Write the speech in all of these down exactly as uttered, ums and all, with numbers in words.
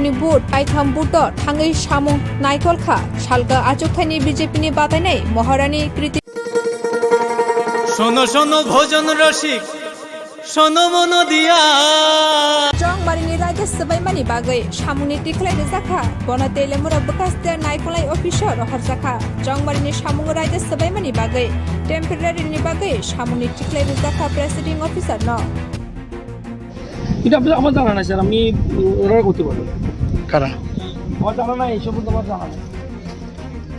Ni vote paitham vote o thangwi samung naikol kha, salga achukthai ni B J P ni batainai Maharani Kriti. শোনো শোনো ভজন রসিক, শোনো মন দিয়া। Chongmari ni raida swbaimani bagwi samung ni tikhlai rijak kha, bono Telemura bwkhaste naikolnai office o rohorjak kha. Chongmari ni samung raida swbaimani bagwi temporary ni bagwi samung ni tikhlai rijak kha presiding officer no. এটা আপনি আমার জানা নাই স্যার, আমি ওরা করতে পারবো। কারা? আমার জানা নাই, এই সম্বন্ধে আমার জানা নাই।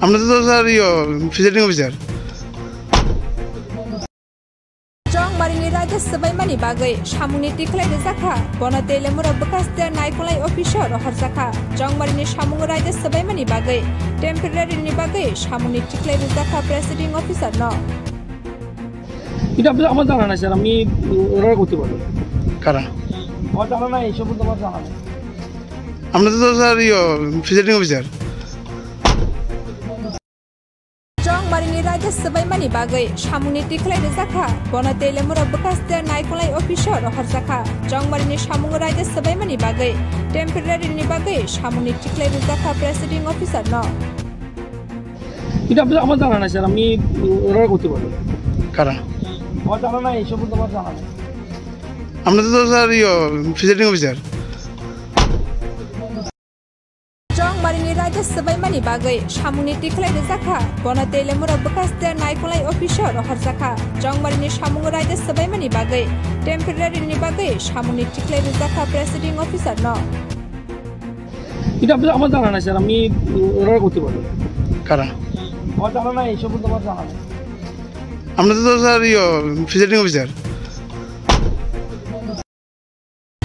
আমরা তো স্যার ইয়ে presiding officer. Chongmari ni raida swbaimani bagwi samung ni tikhlai rijak kha, bono Telemura bwkhaste naikolnai office o rohorjak kha. Chongmari ni samung raida swbaimani bagwi temporary ni bagwi samung ni tikhlai rijak kha presiding officer no. এটা আপনি আমার জানা নাই স্যার, আমি ওরা করতে পারবো। কারা? আমার জানা নাই, এই সম্বন্ধে আমার জানা নাই। আমরা তো স্যার ইয়ে presiding officer. Chongmari ni raida swbaimani bagwi samung ni tikhlai rijak kha, bono Telemura bwkhaste naikolnai office o rohorjak kha. Chongmari ni samung raida swbaimani bagwi temporary ni bagwi samung ni tikhlai rijak kha presiding officer no. এটা আপনি আমার জানা নাই স্যার, আমি ওরা করতে পারবো। কারা? আমার জানা নাই, এই সম্বন্ধে আমার জানা নাই। আমরা তো স্যার ইয়ে presiding officer. Chongmari ni raida swbaimani bagwi samung ni tikhlai rijak kha, bono Telemura bwkhaste naikolnai office o rohorjak kha. Chongmari ni samung raida swbaimani bagwi temporary ni bagwi samung ni tikhlai rijak kha presiding officer no. এটা আপনি আমার জানা নাই স্যার, আমি ওরা করতে পারবো। কারা? আমার জানা নাই, এই সম্বন্ধে আমার জানা নাই। আমরা তো স্যার ইয়ে presiding officer.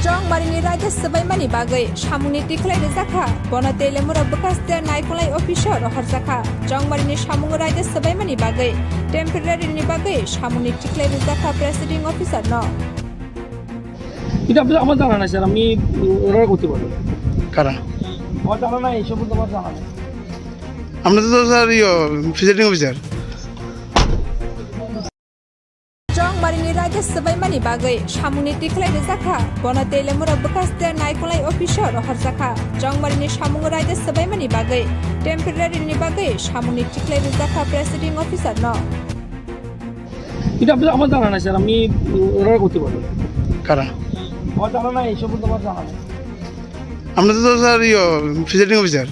Chongmari ni raida swbaimani bagwi samung ni tikhlai rijak kha, bono Telemura bwkhaste naikolnai office o rohorjak kha. Chongmari ni samung raida swbaimani bagwi temporary ni bagwi samung ni tikhlai rijak kha presiding officer no. এটা আপনি আমার জানা নাই স্যার, আমি ওরা করতে পারবো। কারা? আমার জানা নাই, এই সম্বন্ধে আমার জানা নাই। আমরা তো স্যার ইয়ে presiding officer. Chongmari ni raida swbaimani bagwi samung ni tikhlai rijak kha, bono Telemura bwkhaste naikolnai office o rohorjak kha. Chongmari ni samung raida swbaimani bagwi temporary ni bagwi samung ni tikhlai rijak kha presiding officer no. এটা আপনি আমার জানা নাই স্যার, আমি ওরা করতে পারবো। কারা? আমার জানা নাই, এই সম্বন্ধে আমার জানা নাই। আমরা তো স্যার ইয়ে presiding officer.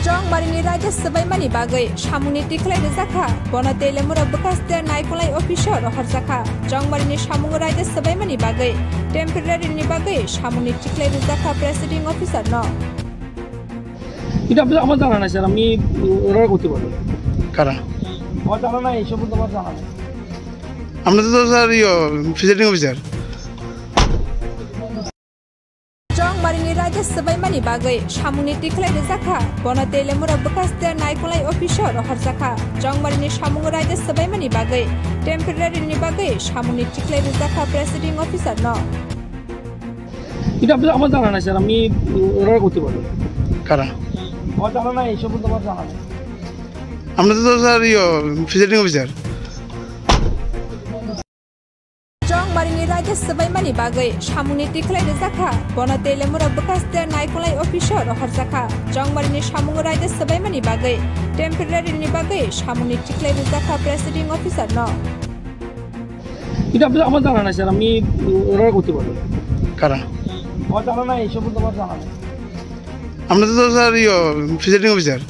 Chongmari ni raida swbaimani bagwi samung ni tikhlai rijak kha, bono Telemura bwkhaste naikolnai office o rohorjak kha. Chongmari ni samung raida swbaimani bagwi temporary ni bagwi samung ni tikhlai rijak kha presiding officer no. এটা আপনি আমার জানা নাই স্যার, আমি ওরা করতে পারবো। কারা? আমার জানা নাই, এই সম্বন্ধে আমার জানা নাই। আমরা তো স্যার ইয়ে presiding officer. Chongmari ni raida swbaimani bagwi samung ni tikhlai rijak kha, bono Telemura bwkhaste naikolnai office o rohorjak kha. Chongmari ni samung raida swbaimani bagwi temporary ni bagwi samung ni tikhlai rijak kha presiding officer no. এটা আপনি আমার জানা নাই স্যার, আমি ওরা করতে পারবো। কারা? আমার জানা নাই, এই সম্বন্ধে আমার জানা নাই। আমরা তো স্যার ইয়ে presiding officer. Chongmari ni raida swbaimani bagwi samung ni tikhlai rijak kha, bono Telemura bwkhaste naikolnai office o rohorjak kha. Chongmari ni samung raida swbaimani bagwi temporary ni bagwi samung ni tikhlai rijak kha presiding officer no. এটা আপনি আমার জানা নাই স্যার, আমি ওরা করতে পারবো। কারা? আমার জানা নাই, এই সম্বন্ধে আমার জানা নাই। আমরা তো স্যার ইয়ে presiding officer.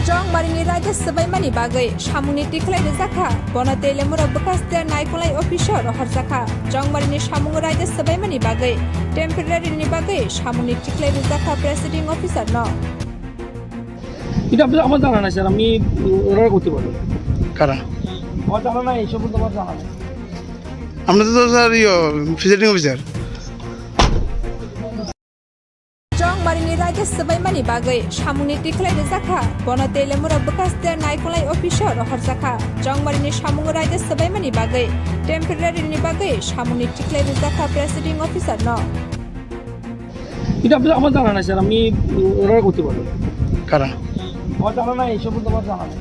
Chongmari ni raida swbaimani bagwi samung ni tikhlai rijak kha, bono Telemura bwkhaste naikolnai office o rohorjak kha. Chongmari ni samung raida swbaimani bagwi temporary ni bagwi samung ni tikhlai rijak kha presiding officer no. এটা আপনি আমার জানা নাই স্যার, আমি ওরা করতে পারবো। কারা? আমার জানা নাই, এই সম্বন্ধে আমার জানা নাই। আমরা তো স্যার ইয়ে presiding officer. Chongmari ni raida swbaimani bagwi samung ni tikhlai rijak kha, bono Telemura bwkhaste naikolnai office o rohorjak kha. Chongmari ni samung raida swbaimani bagwi temporary ni bagwi samung ni tikhlai rijak kha presiding officer no. এটা আপনি আমার জানা নাই স্যার, আমি ওরা করতে পারবো। কারা? আমার জানা নাই, এই সম্বন্ধে আমার জানা নাই।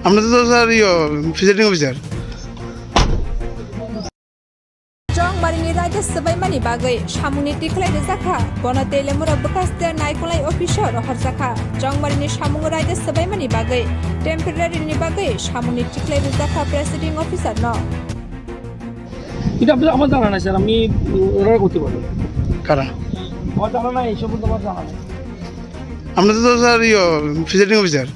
আমরা তো স্যার ইয়ে presiding officer. Chongmarini raida swbaimani bagwi samungni tikhlai rijak kha. Bono Telemura bwkhaste naikolnai officer rohorjak kha. Chongmarini samung raida swbaimani bagwi temporary ni bagwi samungni tikhlai rijak kha presiding officer no. এটা আপনি আমার জানা নাই স্যার, আমি ওরা করতে পারবো। কারা? আমার জানা নাই, এই সম্বন্ধে আমার জানা নাই। আমরা তো স্যার ইয়ে presiding officer.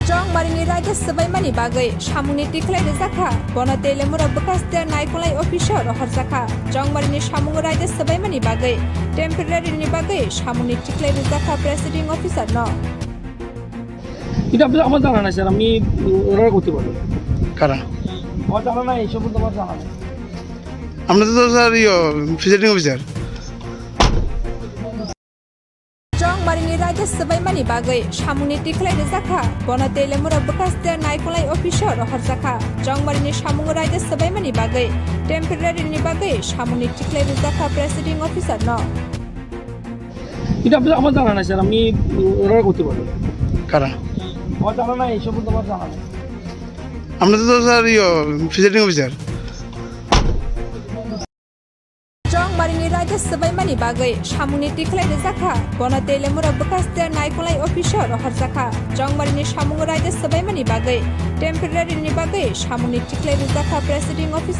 Chongmarini raida swbaimani bagwi samungni tikhlai rijak kha. Bono Telemura bwkhaste naikolnai officer rohorjak kha. Chongmarini samung raida swbaimani bagwi temporary ni bagwi samungni tikhlai rijak kha presiding officer no. এটা আপনি আমার জানা নাই স্যার, আমি ওরা করতে পারবো। কারা? আমার জানা নাই, এই সম্বন্ধে আমার জানা নাই। আমরা তো স্যার ইয়ে presiding officer. Chongmarini raida swbaimani bagwi samungni tikhlai rijak kha. Bono Telemura bwkhaste naikolnai officer rohorjak kha. Chongmarini samung raida swbaimani bagwi temporary ni bagwi samungni tikhlai rijak kha presiding officer no. এটা আপনি আমার জানা নাই স্যার, আমি ওরা করতে পারবো। কারা? আমার জানা নাই, এই সম্বন্ধে আমার জানা নাই। আমরা তো স্যার ইয়ে presiding officer. Chongmarini raida swbaimani bagwi samungni tikhlai rijak kha. Bono Telemura bwkhaste naikolnai officer rohorjak kha. Chongmarini samung raida swbaimani bagwi temporary ni bagwi samungni tikhlai rijak kha presiding officer.